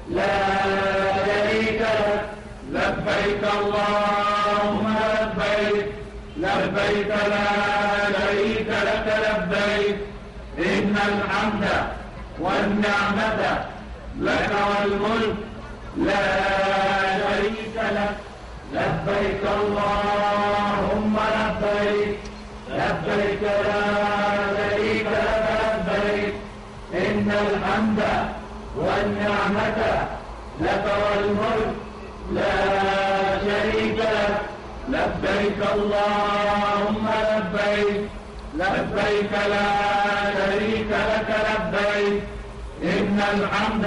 لا شريك لك. لبيك اللهم لبيك، لبيك لا شريك لك لبيك، إن الحمد والنعمة لك والملك لا شريك لك. لبيك اللهم لبيك، لبيك لا شريك لك لبيك، إن الحمد والنعمة لك والملك لا شريك لك. لبيك اللهم لبيك، لبيك لا شريك لك لبيك، إن الحمد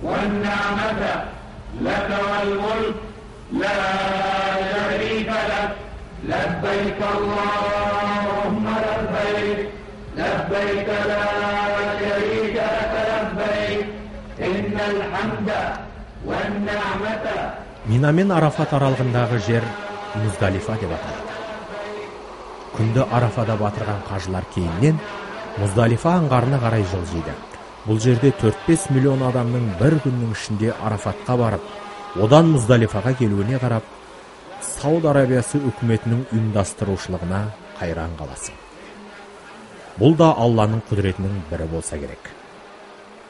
والنعمة لك والملك لا شريك لك. لبيك اللهم لبيك، لبيك لا شريك لك لبيك، إن الحمد والنعمة. Мина мен Арафат аралығындағы жер Муздалифа деп аталады. Күнді Арафада батырған қажылар кейіннен Муздалифа аңғарына қарай жылжиды. Бұл жерде 4-5 миллион адамның бір күннің ішінде Арафатқа барып, одан Муздалифаға келуіне қарап, Сауд Арабиясы үкіметінің ұйымдастырушылығына қайран қаласың. Бұл да Алланың құдіретінің бірі болса керек.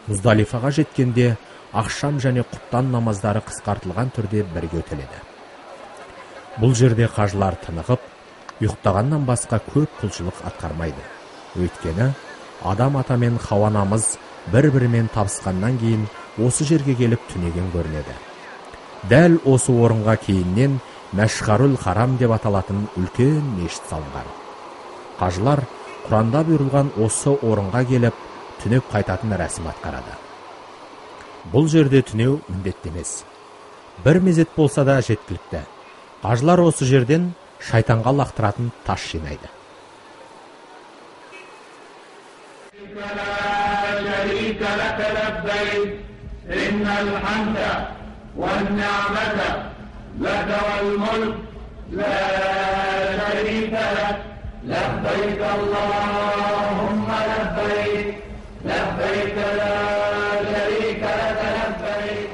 Муздалифаға жеткенде ақшам және құптан намаздары қысқартылған түрде бірге өтеледі. Бұл жерде қажылар тынығып, ұйықтағаннан басқа көп құлшылық атқармайды. Өйткені Адам ата мен Хауа анамыз бір-бірімен табысқаннан кейін осы жерге келіп түнеген көрінеді. Дәл осы орынға кейіннен Мәшғарул Харам деп аталатын үлкен мешіт салынған. Қажылар Құранда бұйырылған осы орынға келіп түнеп қайтатын рәсім атқарады. Бұл жерде түнеу міндетті емес. Бір мезет болса да жеткілікті. Қажылар осы жерден шайтанға лақтыратын тас жинайды. لبيك اللهم لبيك، لبيك لا شريك لك لبيك.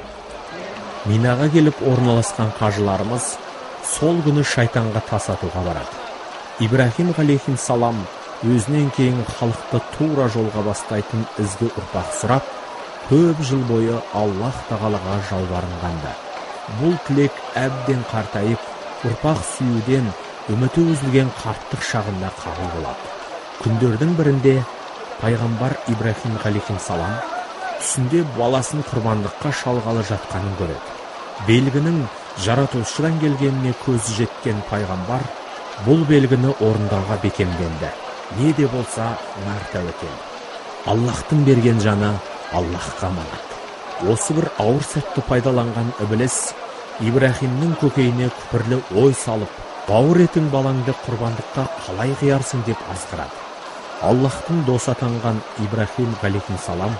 Минаға келіп орналасқан қажыларымыз сол күні шайтанға тас атуға барады. Ибрахим ғалейхиссалам өзінен кейін халықты тура жолға бастайтын ізгі ұрпақ сұрап, көп жыл бойы Аллах тағалаға жалбарынғанды. Бұл тілек әбден қартайып, ұрпақ сүюден үміті үзілген қарттық шағында қабыл болады. Күндердің бірінде пайғамбар Ибрахим ғалейхиссалам түсінде баласын құрбандыққа шалғалы жатқанын көреді. Белгінің жаратушыдан келгеніне көзі жеткен пайғамбар бұл белгіні орындауға бекемденді. Не де болса нар тәуекел. Аллахтың берген жаны Аллахқа аманат. Осы бір ауыр сәтті пайдаланған ібіліс Ибрахимнің көкейіне күпірлі ой салып, бауыр етің балаңды құрбандыққа қалай қиярсың деп азғырады. Аллахтың досы атанған Ибрахим ғалейхиссалам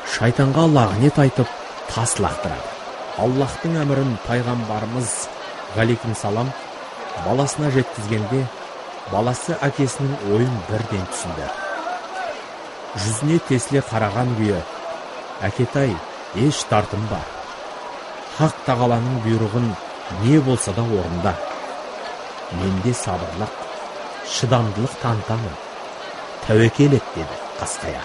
шайтанға лағнет айтып, тас лақтырады. Аллахтың әмірін пайғамбарымыз ғалейхиссалам баласына жеткізгенде, баласы әкесінің ойын бірден түсінді. Жүзіне тесіле қараған күйі, әкетай, еш тартынба. Хақ тағаланың бұйрығын не болса да орында. Менде сабырлық, шыдамдылық танытамын. Тәуекел ет, деді қасқая.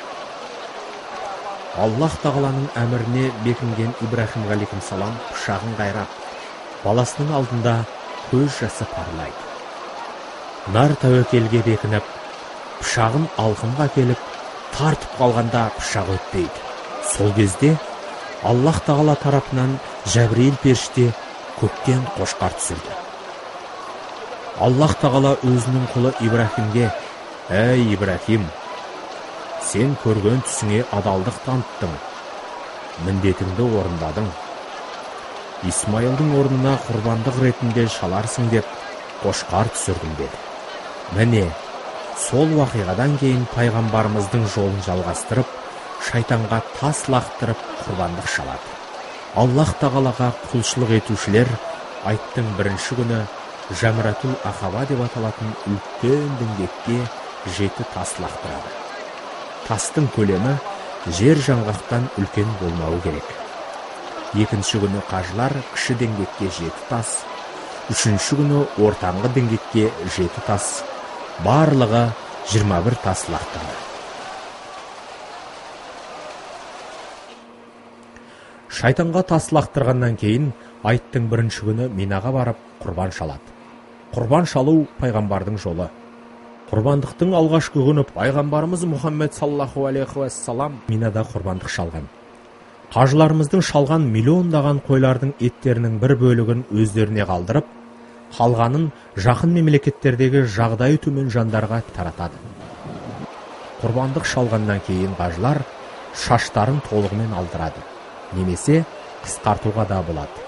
Аллах тағаланың әміріне бекінген Ибрахим ғалейхиссалам пышағын қайрап, баласының алдында көз жасы парлайды. Нар тәуекелге бекініп, пышағын алқымға келіп, тартып қалғанда пышақ өтпейді. Сол кезде Аллах тағала тарапынан Жәбірейіл періште көктен қошқар түсірді. Аллах тағала өзінің құлы Ибрахимге: «Әй Ибрахим, сен көрген түсіңе адалдық таныттың, міндетіңді орындадың. Исмайылдың орнына құрбандық ретінде шаларсың деп қошқар түсірдім» деді. Міне, сол уақиғадан кейін пайғамбарымыздың жолын жалғастырып, шайтанға тас лақтырып құрбандық шалады. Аллах тағалаға құлшылық етушілер айттың бірінші күні Жамратул Ақаба деп аталатын үлкен діңгекке 7 тас лақтырады. Тастың көлемі жер жаңғақтан үлкен болмауы керек. Екінші күні қажылар кіші діңгекке 7 тас, үшінші күні ортаңғы діңгекке 7 тас, барлығы 21 тас лақтырды. Шайтанға тас лақтырғаннан кейін айттың бірінші күні Минаға барып құрбан шалады. Құрбан шалу пайғамбардың жолы. Құрбандықтың алғашқы күні пайғамбарымыз Мұхаммед саллаллаху алейхи уассалам Минада құрбандық шалған. Қажыларымыздың шалған миллиондаған қойлардың еттерінің бір бөлігін өздеріне қалдырып, қалғанын жақын мемлекеттердегі жағдайы төмен жандарға таратады. Құрбандық шалғаннан кейін қажылар шаштарын толығымен алдырады, немесе қысқартуға да болады.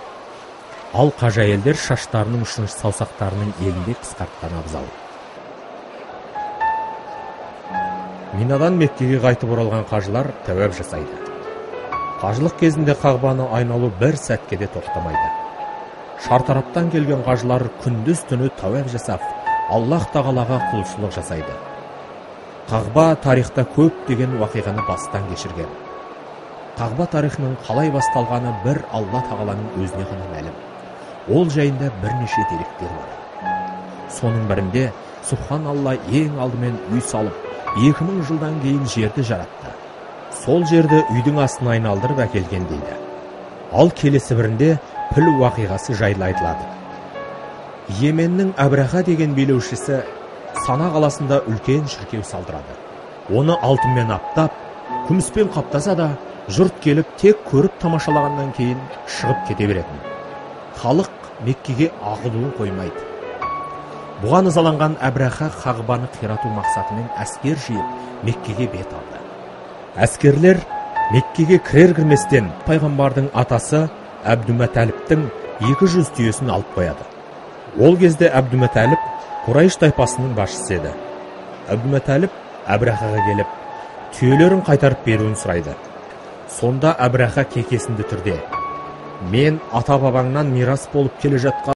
Ал қажы әйелдер шаштарының ұшын саусақтарының елінде қысқартқан абзал. Минадан Меккеге қайтып оралған қажылар тәуап жасайды. Қажылық кезінде Қағбаны айналу бір сәтке де тоқтамайды. Шартараптан келген қажылар күндіз түні тәуап жасап, Аллах тағалаға құлшылық жасайды. Қағба тарихта көптеген уақиғаны бастан кешірген. Қағба тарихының қалай басталғаны бір Алла тағаланың өзіне ғана мәлім. Ол жайында бірнеше деректер бар. Соның бірінде Субхан Алла ең алдымен үй салып, 2000 жылдан кейін жерді жаратты. Сол жерді үйдің астына айналдырып әкелген дейді. Ал келесі бірінде піл уақиғасы жайлы айтылады. Йеменнің Әбраха деген билеушісі Сана қаласында үлкен шіркеу салдырады. Оны алтынмен аптап, күміспен қаптаса да, жұрт келіп тек көріп тамашалағаннан кейін шығып кете беретін. Халық Меккеге ағылуын қоймайды. Бұған ызаланған Әбраха Қағбаны қирату мақсатымен әскер жиып Меккеге бет алды. Әскерлер Меккеге кірер-кірместен пайғамбардың атасы Әбдүмәтәліптің 200 түйесін алып қояды. Ол кезде Әбдүмәтәліп Құрайш тайпасының басшысы еді. Әбдүмәтәліп Әбрахаға келіп, түйелерін қайтарып беруін сұрайды. Сонда Әбраха кекесінді түрде: «Мен ата-бабаңнан мирас болып келе жатқан